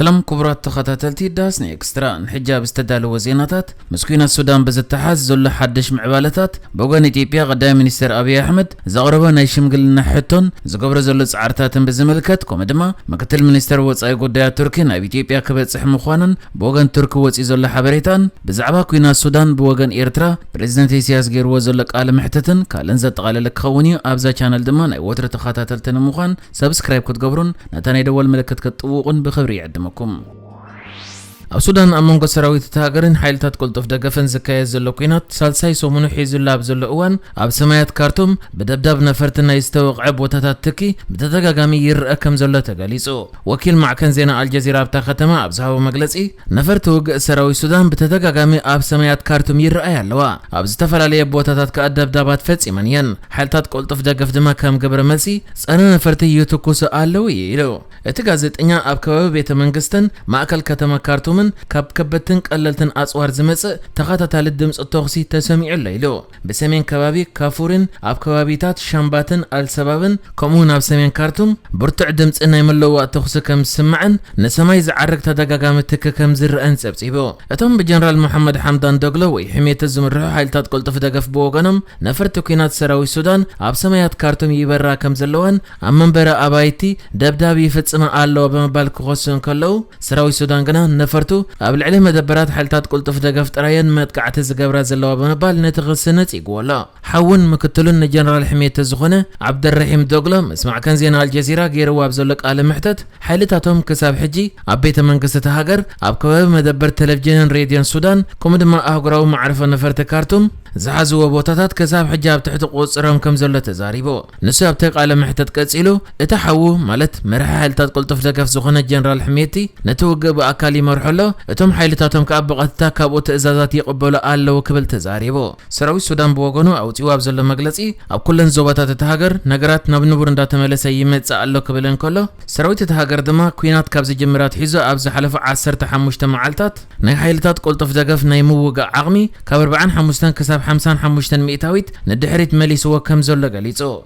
ሰላም ክቡራት ተኸታተልቲ ዳስኒ ኤክስትራ፣ ንሕጂ ኣብ ዝተዳለወ ዜናታት፣ ምስ ኲናት ሱዳን ብዝተሓዝ ዘሎ ሓድሽ ምዕባለታት፣ ብወገን ኢትዮጵያ ቀዳማይ ሚኒስትር ኣብይ ኣሕመድ ዘቕረቦ ናይ ሽምግልና ሕቶን ዝገብሮ ዘሎ ጻዕርታትን ብዝምልከት፣ ከምኡ ድማ ምክትል ሚኒስትር ወጻኢ ጉዳያት ቱርኪ ናብ ኢትዮጵያ ክበጽሕ ምዃኑን ብወገን ቱርኪ ወጺኡ ዘሎ ሓበሬታን፣ ብዛዕባ ኲናት ሱዳን ብወገን ኤርትራ ፕሬዚደንት ኢሳያስ ገይርዎ ዘሎ ቃለ መሕትትን ካልእን ዘጠቓለለ ክኸውን እዩ። ኣብዛ ቻነል ድማ ናይ ወትሩ ተኸታተልቲ ንምዃን ሰብስክራይብ ክትገብሩን ነታ ናይ ደወል ምልክት ክትጥውቑን ብኽብሪ ይዕድመኩም። ኣብ ሱዳን ኣብ መንጎ ሰራዊት እታ ሃገርን ሓይልታት ቅልጡፍ ደገፍን ዝካየድ ዘሎ ኲናት ሳልሳይ ሰሙኑ ሒዙላ ኣብ ዘሎ እዋን፣ ኣብ ሰማያት ካርቱም ብደብዳብ ነፈርቲ ናይ ዝተወቕዐ ቦታታት ትኪ ብተደጋጋሚ ይረአ ከም ዘሎ ተገሊጹ። ወኪል ማዕከን ዜና ኣልጀዚራ ኣብታ ከተማ ኣብ ዝሃቦ መግለጺ፣ ነፈርቲ ውግእ ሰራዊት ሱዳን ብተደጋጋሚ ኣብ ሰማያት ካርቱም ይረኣያ ኣለዋ። ኣብ ዝተፈላለየ ቦታታት ከኣ ደብዳባት ፈጺመን እየን። ሓይልታት ቅልጡፍ ደገፍ ድማ ከም ግብረ መልሲ ጸረ ነፈርቲ ይትኩሱ ኣለዉ እዩ ኢሉ። እቲ ጋዜጠኛ ኣብ ከባቢ ቤተ መንግስትን ማእከል ከተማ ካርቱምን ካብ ከበድትን ቀለልትን ኣጽዋር ዝመጽእ ተኸታታሊ ድምጺ ተኹሲ ተሰሚዑ ኣሎ ኢሉ። ብሰሜን ከባቢ ካፉርን ኣብ ከባቢታት ሻምባትን ኣልሰባብን ከምኡውን ኣብ ሰሜን ካርቱም ብርቱዕ ድምጺ ናይ መለዋእ ተኹሲ ከም ዝስማዕን ንሰማይ ዝዓርግ ተደጋጋሚ ትኪ ከም ዝረአን ጸብጺቡ። እቶም ብጀነራል መሓመድ ሓምዳን ዶግሎ ወይ ሕሜቲ ዝምርሑ ሓይልታት ቅልጡፍ ደገፍ ብወገኖም፣ ነፈርቲ ኲናት ሰራዊት ሱዳን ኣብ ሰማያት ካርቱም ይበራ ከም ዘለዋን ኣብ መንበሪ ኣባይቲ ደብዳብ ይፍጽማ ኣለዋ ብምባል ክኸሱ እንከለዉ፣ ሰራዊት ሱዳን ግና ነፈርቱ ኣብ ልዕሊ መደበራት ሓይልታት ቅልጡፍ ደገፍ ጥራየን መጥቃዕቲ ዝገብራ ዘለዋ ብምባል ነቲ ክሲ ነጺግዎ ኣሎ። ሓውን ምክትሉን ንጀነራል ሕሜቲ ዝኾነ ዓብደልረሒም ዶግሎ ምስ ማዕከን ዜና ኣልጀዚራ ገይርዎ ኣብ ዘሎ ቃለ መሕተት፣ ሓይልታቶም ክሳብ ሕጂ ኣብ ቤተ መንግስቲ እታ ሃገር፣ ኣብ ከባቢ መደበር ቴሌቪዥንን ሬድዮን ሱዳን፣ ከምኡ ድማ ኣህጉራዊ መዕርፎ ነፈርቲ ካርቱም ዝሓዝዎ ቦታታት ክሳብ ሕጂ ኣብ ትሕቲ ቁጽሮም ከም ዘሎ ተዛሪቡ። ንሱ ኣብቲ ቃለ መሕተት ቀጺሉ፣ እቲ ሓዉ፣ ማለት መራሒ ሓይልታት ቅልጡፍ ደገፍ ዝኾነ ጀነራል ሕሜቲ፣ ነቲ ውግእ ብኣካል ይመርሖ ኣሎ፣ እቶም ሓይልታቶም ከኣ ብቐጥታ ካብኡ ትእዛዛት ይቕበሉ ኣለዉ ክብል ተዛሪቡ። ሰራዊት ሱዳን ብወገኑ ኣውጺኡ ኣብ ዘሎ መግለጺ፣ ኣብ ኩለን ዞባታት እታ ሃገር ነገራት ናብ ንቡር እንዳተመለሰ ይመጽእ ኣሎ ክብል እንከሎ፣ ሰራዊት እታ ሃገር ድማ ኲናት ካብ ዝጅምር ኣትሒዙ ኣብ ዝሓለፉ ዓሰርተ ሓሙሽተ መዓልታት ናይ ሓይልታት ቅልጡፍ ደገፍ ናይ ምውጋእ ዓቕሚ ካብ ኣርባዓን ሓሙሽተን ክሳብ ሓምሳን ሓሙሽተን ሚእታዊት ንድሕሪት መሊስዎ ከም ዘሎ ገሊጹ።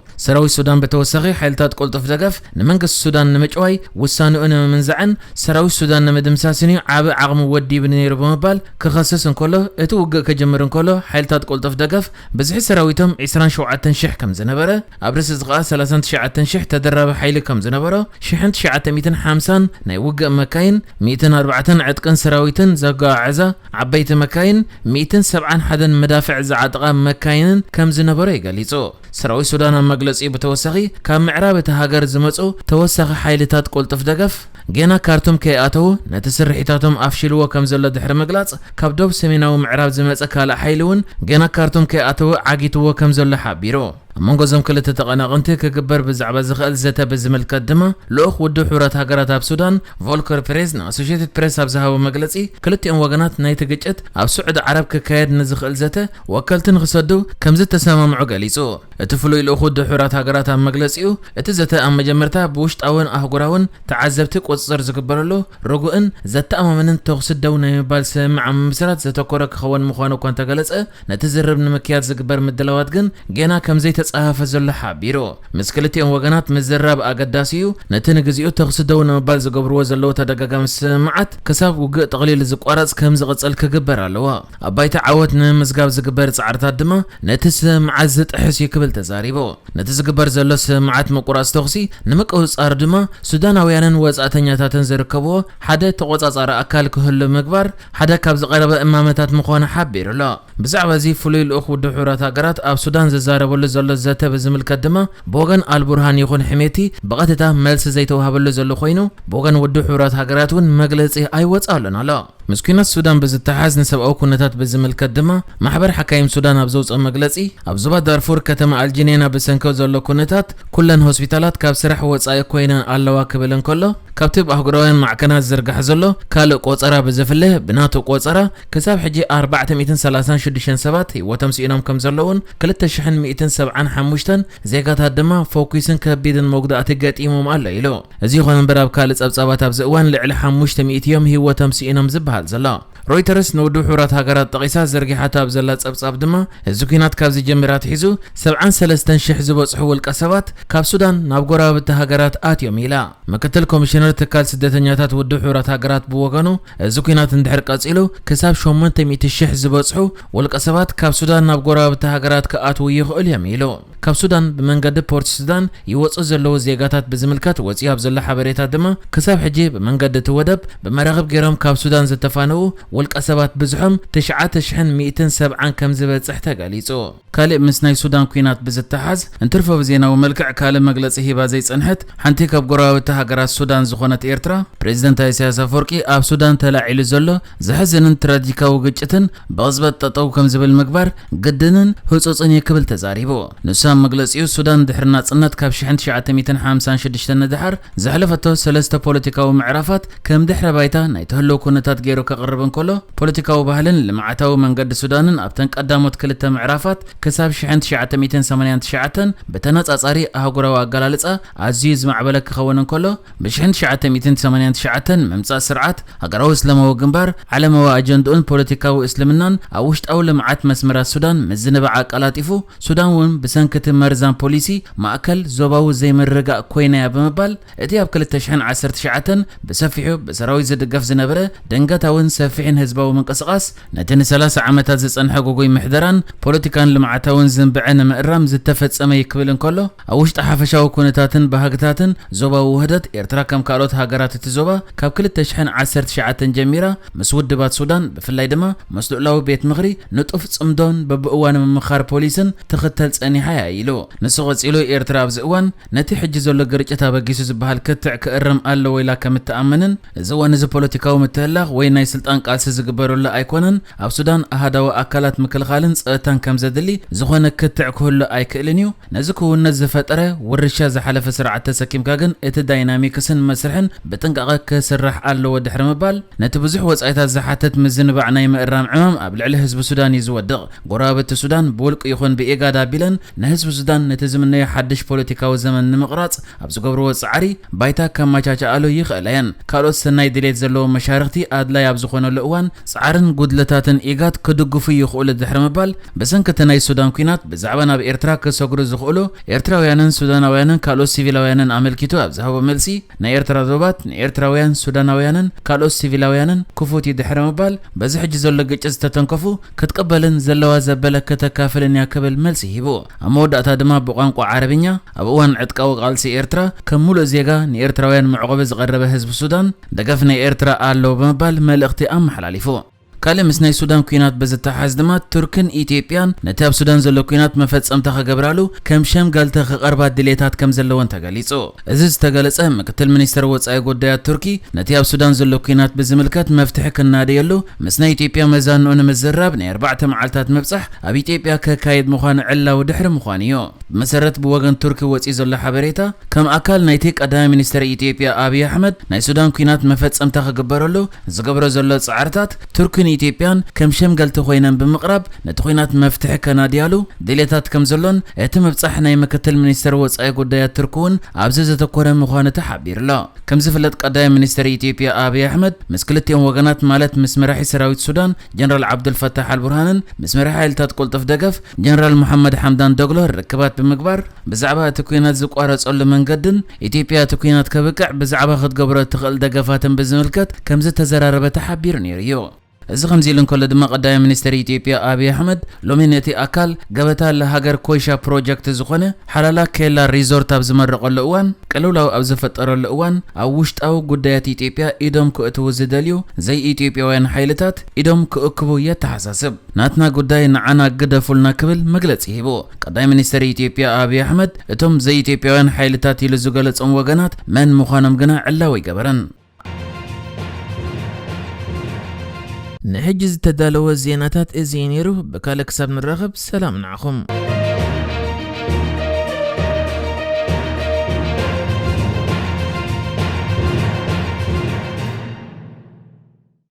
ሰራዊት ሱዳን ብተወሳኺ ሓይልታት ቅልጡፍ ደገፍ ንመንግስቲ ሱዳን ንምጭዋይ ውሳንኡ ንምምንዛዕን ሰራዊት ሱዳን ንምድምሳስን እዩ ዓቢ ዓቕሚ ወዲቡ ነይሩ ብምባል ክኸስስ እንከሎ፣ እቲ ውግእ ክጅምር እንከሎ ሓይልታት ቅልጡፍ ደገፍ ብዝሒ ሰራዊቶም ዕስራን ሸውዓተን ሽሕ ከም ዝነበረ፣ ኣብ ርእሲ እዚ ኸኣ ሰላሳን ትሽዓተን ሽሕ ተደራቢ ሓይሊ ከም ዝነበሮ፣ ሽሕን ትሽዓተ ሚእትን ሓምሳን ናይ ውግእ መካይን፣ ሚእትን ኣርባዕተን ዕጥቅን ሰራዊትን ዘጓዓዕዛ ዓበይቲ መካይን፣ ሚእትን ሰብዓን ሓደን መዳፍዕ ዝዓጥቓ መካይንን ከም ዝነበሮ እዩ ገሊጹ። ሰራዊት ሱዳን ኣብ መግለጺኡ ብተወሳኺ፣ ካብ ምዕራብ እታ ሃገር ዝመጹ ተወሳኺ ሓይልታት ቅልጡፍ ደገፍ ጌና ካርቱም ከይኣተዉ ነቲ ስርሒታቶም ኣፍሽልዎ ከም ዘሎ ድሕሪ ምግላጽ፣ ካብ ዶብ ሰሜናዊ ምዕራብ ዝመጸ ካልእ ሓይሊ እውን ጌና ካርቱም ከይኣተዉ ዓጊትዎ ከም ዘሎ ሓቢሩ። ኣብ መንጎ እዞም ክልተ ተቐናቕንቲ ክግበር ብዛዕባ ዝኽእል ዘተ ብዝምልከት ድማ፣ ልኡኽ ውድብ ሕቡራት ሃገራት ኣብ ሱዳን ቮልከር ፔሬዝ ንኣሶሽየትድ ፕሬስ ኣብ ዝሃቦ መግለጺ፣ ክልቲኦም ወገናት ናይቲ ግጭት ኣብ ስዑዲ ዓረብ ክካየድ ንዝኽእል ዘተ ወከልቲ ንኽሰዱ ከም ዝተሰማምዑ ገሊጹ። እቲ ፍሉይ ልኡኽ ውድብ ሕቡራት ሃገራት ኣብ መግለጺኡ፣ እቲ ዘተ ኣብ መጀመርታ ብውሽጣውን ኣህጉራውን ተዓዘብቲ ቁጽጽር ዝግበረሉ ርጉእን ዘተኣማምንን ተኹሲ ደው ናይ ምባል ስምምዕ ኣብ ምምስራት ዘተኮረ ክኸውን ምዃኑ እኳ እንተገለጸ፣ ነቲ ዝርርብ ንምክያድ ዝግበር ምድላዋት ግን ጌና ከም ዘይተጻፈፈ ዘሎ ሓቢሩ። ምስ ክልቲኦም ወገናት ምዝራብ ኣገዳሲ እዩ። ነቲ ንግዚኡ ተኹሲ ደው ንምባል ዝገብርዎ ዘለዉ ተደጋጋሚ ስምምዓት ክሳብ ውግእ ጠቕሊሉ ዝቋረጽ ከም ዝቕጽል ክግበር ኣለዎ። ኣብ ባይታ ዓወት ንምምዝጋብ ዝግበር ጻዕርታት ድማ ነቲ ስምምዓት ዝጥሕስ እዩ ክብል ተዛሪቡ። ነቲ ዝግበር ዘሎ ስምምዓት ምቁራጽ ተኹሲ ንምቅውጻር ድማ ሱዳናውያንን ወጻእተኛታትን ዝርከብዎ ሓደ ተቖጻጻሪ ኣካል ክህሉ ምግባር ሓደ ካብ ዝቐረበ እማመታት ምዃኑ ሓቢሩ ኣሎ። ብዛዕባ እዚ ፍሉይ ልኡኽ ውድብ ሕቡራት ሃገራት ኣብ ሱዳን ዝዛረበሉ ዘሎ ዘተ ብዝምልከት ድማ ብወገን ኣልቡርሃን ይኹን ሕሜቲ ብቐጥታ መልሲ ዘይተዋህበሉ ዘሎ ኮይኑ፣ ብወገን ውድብ ሕቡራት ሃገራት እውን መግለጺ ኣይወጻሉን ኣሎ። ምስ ኲናት ሱዳን ብዝተሓዝ ንሰብኣዊ ኩነታት ብዝምልከት ድማ ማሕበር ሓካይም ሱዳን ኣብ ዘውፅኦ መግለፂ፣ ኣብ ዞባ ዳርፉር ከተማ ኣልጅኔና ብሰንኪ ዘሎ ኩነታት ኩለን ሆስፒታላት ካብ ስራሕ ወፃኢ ኮይነን ኣለዋ ክብል እንከሎ፣ ካብቲ ብኣህጉራውያን ማዕከናት ዝዝርጋሕ ዘሎ ካልእ ቆፀራ ብዝፍለ፣ ብናቱ ቆፀራ ክሳብ ሕጂ ኣርባዕተ ሚእትን ሰላሳን ሽዱሽተን ሰባት ህይወቶም ስኢኖም ከም ዘለውን ክልተ ሽሕን ሚእትን ሰብዓን ሓሙሽተን ዜጋታት ድማ ፈኲስን ከቢድን መጉዳእቲ ገጢሞም ኣሎ ኢሉ። እዚ ይኹን እምበር፣ ኣብ ካልእ ጸብጻባት ኣብዚ እዋን ልዕሊ ሓሙሽተ ሚእቲ እዮም ህይወቶም ስኢኖም ዝበሃል ዘሎ። ሮይተርስ ንውድብ ሕቡራት ሃገራት ጠቒሳ ዘርጊሓታ ኣብ ዘላ ጸብጻብ ድማ፣ እዚ ኲናት ካብ ዝጀምር ኣትሒዙ ሰብዓን ሰለስተን ሽሕ ዝበጽሑ ውልቀ ሰባት ካብ ሱዳን ናብ ጎረባብቲ ሃገራት ኣትዮም ኢላ። ምክትል ኮሚሽነር ትካል ስደተኛታት ውድብ ሕቡራት ሃገራት ብወገኑ፣ እዚ ኲናት እንድሕር ቀጺሉ ክሳብ ሸሞንተ ሚእቲ ሽሕ ዝበጽሑ ውልቀ ሰባት ካብ ሱዳን ናብ ጎረባብቲ ሃገራት ክኣትዉ ይኽእሉ እዮም ኢሉ። ካብ ሱዳን ብመንገዲ ፖርት ሱዳን ይወጹ ዘለዉ ዜጋታት ብዝምልከት ወጺኡ ኣብ ዘሎ ሓበሬታ ድማ፣ ክሳብ ሕጂ ብመንገዲ እቲ ወደብ ብመራኽብ ገይሮም ካብ ሱዳን ዝተፋነዉ ውልቀ ሰባት ብዝሖም ትሽዓተ ሽሕን ሚእትን ሰብዓን ከም ዝበጽሕ ተገሊጹ። ካልእ ምስ ናይ ሱዳን ኲናት ብዝተሓዝ እንትርፎ ብዜናዊ መልክዕ ካልእ መግለጺ ሂባ ዘይጸንሐት ሓንቲ ካብ ጎረባብቲ ሃገራት ሱዳን ዝኾነት ኤርትራ፣ ፕሬዚደንት ኢሳያስ ኣፈወርቂ ኣብ ሱዳን ተላዒሉ ዘሎ ዘሕዝንን ትራጂካዊ ግጭትን ብቕጽበት ጠጠው ከም ዝብል ምግባር ግድንን ህጹጽን እዩ ክብል ተዛሪቡ። ንሱ ኣብ መግለጺኡ፣ ሱዳን ድሕሪ ናጽነት ካብ ሽሕን ትሽዓተ ሚእትን ሓምሳን ሽዱሽተን ንደሓር ዘሕለፈቶ ሰለስተ ፖለቲካዊ ምዕራፋት ከም ድሕረ ባይታ ናይ ተህልዎ ኩነታት ገይሩ ከቕርብ እንከሎ፣ ፖለቲካዊ ባህልን ልምዓታዊ መንገዲ ሱዳንን ኣብተን ቀዳሞት ክልተ ምዕራፋት ክሳብ ሽሕን ትሽዓተ ሚእትን ሰማንያን ትሽዓተን ብተነጻጻሪ ኣህጉራዊ ኣገላልጻ ኣዝዩ ዝማዕበለ ክኸውን እንከሎ፣ ብሽሕን ትሽዓተ ሚእትን ሰማንያን ትሽዓተን ምምጻእ ስርዓት ሃገራዊ እስላማዊ ግንባር፣ ዓለማዊ ኣጀንድኡን ፖለቲካዊ እስልምናን ኣብ ውሽጣዊ ልምዓት መስመራት ሱዳን ምዝንባዕ ኣቀላጢፉ፣ ሱዳን እውን ብሰንኪ እቲ መርዛም ፖሊሲ ማእከል ዞባዊ ዘይምርግጋእ ኮይና እያ ብምባል፣ እቲ ኣብ ክልተ ሽሕን ዓሰርተ ትሽዓተን ብሰፊሑ ብሰራዊት ዝድገፍ ዝነበረ ድንገታውን ሰፊሕን ህዝባዊ ምንቅስቓስ፣ ነቲ ንሰላሳ ዓመታት ዝጸንሐ ግጉይ ምሕደራን ፖለቲካን ልምዓታውን ዝንብዐ ንምእራም ዝተፈጸመ እዩ ክብል እንከሎ፣ ኣብ ውሽጢ ሓፈሻዊ ኩነታትን ባህግታትን ዞባዊ ውህደት፣ ኤርትራ ከም ካልኦት ሃገራት እቲ ዞባ ካብ ክልተ ሽሕን ዓሰርተ ትሽዓተን ጀሚራ ምስ ውድባት ሱዳን፣ ብፍላይ ድማ ምስ ልኡላዊ ቤት ምኽሪ ንጡፍ ጽምዶን በብእዋኑ ምምኻር ፖሊስን ትኽተል ጸኒሓ እያ ኢሉ። ንሱ ቀጺሉ፣ ኤርትራ ኣብዚ እዋን ነቲ ሕጂ ዘሎ ግርጭት ኣበጊሱ ዝበሃል ክትዕ ክእረም ኣለዎ ኢላ ከም እትኣምንን፣ እዚ እዋን እዚ ፖለቲካዊ ምትህልላኽ ወይ ናይ ስልጣን ቃልሲ ዝግበረሉ ኣይኮነን፣ ኣብ ሱዳን ኣሃዳዊ ኣካላት ምክልኻልን ጸጥታን ከም ዘድሊ ዝኾነ ክትዕ ክህሉ ኣይክእልን እዩ። ነዚ ክውንነት ዝፈጠረ ውርሻ ዝሓለፈ ስርዓት ተሰኪምካ ግን እቲ ዳይናሚክስን መስርሕን ብጥንቃቐ ክስራሕ ኣለዎ ድሕሪ ምባል፣ ነቲ ብዙሕ ወጻኢታት ዝሓትት ምዝንባዕ ናይ ምእራም ዕማም ኣብ ልዕሊ ህዝቢ ሱዳን እዩ ዝወድቕ። ጎረባብቲ ሱዳን ብውልቂ ይኹን ብኢጋድ ኣቢለን ንህዝቢ ሱዳን ነቲ ዝምነዮ ሓድሽ ፖለቲካዊ ዘመን ንምቕራጽ ኣብ ዝገብርዎ ጻዕሪ ባይታ ከመቻችኣሉ ይኽእላ እየን። ካልኦት ሰናይ ድሌት ዘለዎም መሻርኽቲ ኣድላይ ኣብ ዝኾነሉ እዋን ጻዕርን ጉድለታትን ኢጋድ ክድግፉ ይኽእሉ ድሕሪ ምባል፣ ብሰንኪ እቲ ናይ ሱዳን ኲናት ብዛዕባ ናብ ኤርትራ ክሰግሩ ዝኽእሉ ኤርትራውያንን ሱዳናውያንን ካልኦት ሲቪላውያንን ኣመልኪቱ ኣብ ዝሃቦ መልሲ፣ ናይ ኤርትራ ዶባት ንኤርትራውያን፣ ሱዳናውያንን ካልኦት ሲቪላውያንን ክፉት እዩ ድሕሪ ምባል፣ በዚ ሕጂ ዘሎ ግጭት ዝተተንከፉ ክትቅበልን ዘለዋ ዘበለ ከተካፍልን እያ ክብል መልሲ ሂቡ። ኣብ መወዳእታ ድማ ብቋንቋ ዓረብኛ፣ ኣብ እዋን ዕጥቃዊ ቃልሲ ኤርትራ ከም ሙሉእ ዜጋ ንኤርትራውያን መዕቆቢ ዝቐረበ ህዝቢ ሱዳን ደገፍ ናይ ኤርትራ ኣሎ ብምባል መልእኽቲ ኣመሓላሊፉ። ካልእ ምስ ናይ ሱዳን ኲናት ብዝተሓዝ ድማ፣ ቱርክን ኢትዮጵያን ነቲ ኣብ ሱዳን ዘሎ ኲናት መፈጸምታ ክገብራሉ ከም ሸምገልቲ ክቐርባ ድሌታት ከም ዘለወን ተገሊጹ። እዚ ዝተገለጸ፣ ምክትል ሚኒስተር ወጻኢ ጉዳያት ቱርኪ ነቲ ኣብ ሱዳን ዘሎ ኲናት ብዝምልከት መፍትሒ ክናደየሉ ምስ ናይ ኢትዮጵያ መዛንኡ ንምዝራብ ናይ ኣርባዕተ መዓልታት ምብጻሕ ኣብ ኢትዮጵያ ከካይድ ምዃኑ ዕላዊ ድሕሪ ምዃኑ እዩ። ብመሰረት ብወገን ቱርኪ ወጺኡ ዘሎ ሓበሬታ፣ ከም ኣካል ናይቲ ቀዳማይ ሚኒስተር ኢትዮጵያ ኣብይ ኣሕመድ ናይ ሱዳን ኲናት መፈጸምታ ክግበረሉ ዝገብሮ ዘሎ ጻዕርታት፣ ቱርክን ኢትዮጵያን ከም ሸምገልቲ ኮይነን ብምቕራብ ነቲ ኲናት መፍትሒ ከናድያሉ ድሌታት ከም ዘሎን፣ እቲ ምብጻሕ ናይ ምክትል ሚኒስተር ወጻኢ ጉዳያት ቱርኪ እውን ኣብዚ ዘተኮረ ምዃኑ ተሓቢሩ ኣሎ። ከም ዝፍለጥ፣ ቀዳማይ ሚኒስተር ኢትዮጵያ ኣብይ ኣሕመድ ምስ ክልቲኦም ወገናት፣ ማለት ምስ መራሒ ሰራዊት ሱዳን ጀነራል ዓብዱልፈታሕ ኣልቡርሃንን ምስ መራሒ ሓይልታት ቅልጡፍ ደገፍ ጀነራል መሓመድ ሓምዳን ዶግሎ ርክባት ብምግባር፣ ብዛዕባ እቲ ኲናት ዝቋረጸሉ መንገድን ኢትዮጵያ እቲ ኲናት ከብቅዕ ብዛዕባ ክትገብሮ እትኽእል ደገፋትን ብዝምልከት ከም ዝተዘራረበ ተሓቢሩ ነይሩ እዩ። እዚ ከምዚ ኢሉ እንከሎ ድማ፣ ቀዳማይ ሚኒስተር ኢትዮጵያ ኣብይ ኣሕመድ ሎሚ ነቲ ኣካል ገበታ ለሃገር ኮይሻ ፕሮጀክት ዝኾነ ሓላላ ኬላ ሪዞርት ኣብ ዝመረቐሉ እዋን፣ ቅልውላው ኣብ ዝፈጠረሉ እዋን፣ ኣብ ውሽጣዊ ጉዳያት ኢትዮጵያ ኢዶም ክእትዉ ዝደልዩ ዘይኢትዮጵያውያን ሓይልታት ኢዶም ክእክቡ የተሓሳስብ። ናትና ጉዳይ ንዓና ግደፉልና ክብል መግለጺ ሂቡ። ቀዳማይ ሚኒስተር ኢትዮጵያ ኣብይ ኣሕመድ እቶም ዘይኢትዮጵያውያን ሓይልታት ኢሉ ዝገለጾም ወገናት መን ምዃኖም ግና ዕላዊ ኣይገበረን። ንሕጂ ዝተዳለወ ዜናታት እዚ እዩ ነይሩ። ብካልእ ክሳብ ንራኸብ፣ ሰላም ንዓኹም።